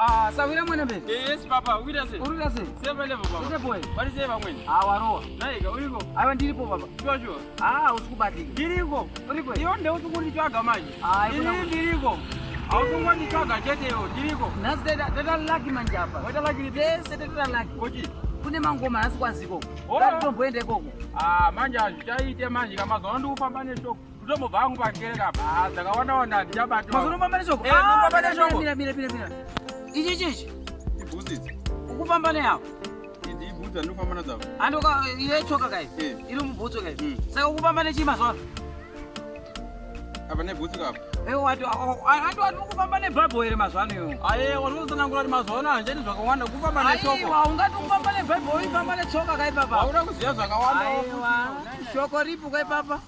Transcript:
Ah, sawira mwana mberi. Eh, yes papa, ukuita sei? Uri kuita sei? Sei level baba. Use boy. Vari sei vamweni? Ah, warowa. Naika uriko? Aiwa ndiripo baba. Sure sure. Ah, usi kubatika. Ndiriko. Uriko? Iwe ndeusi kunditsvaga manje. Ah, Ini ndiriko. Hausingonditsvaga chete iwe, ndiriko. Nhasi teta teta lucky manje apa. Waita lucky ripi? Tese teta lucky. Kochi. Kune mangoma nhasi kwaziko. Oh. Ngatitomboenda ikoko. Ah, manje hazvichaite manje kamazuva ano ndikufamba neshoko. Kutombobva hangu pakereke apa. Ah, dzakawanda wanda handichabati. Mazuva unofamba neshoko? Eh, ndinofamba neshoko. Mira mira mira mira. Ichi ichi ichi. Ibhutsu idzi. Ukufamba neapo. Idzi ibhutsu dzandinofamba nadzo apa. Andoka iye tsoka kai. Eh. Iri mubhutsu kai. Mm. Saka ukufamba nechii mazuva ano? Apa nebhutsu apa. Eh, wati ati wati ukufamba nebhabho here mazuva ano iwe? Aye, watotsanangura kuti mazuva ano handichaiti zvakawanda kufamba neshoko. Aiwa, ungati ukufamba nebhaibheri uifamba netsoka kai papa. Hauna kuziva zvakawanda. Aiwa, shoko ripo kai papa.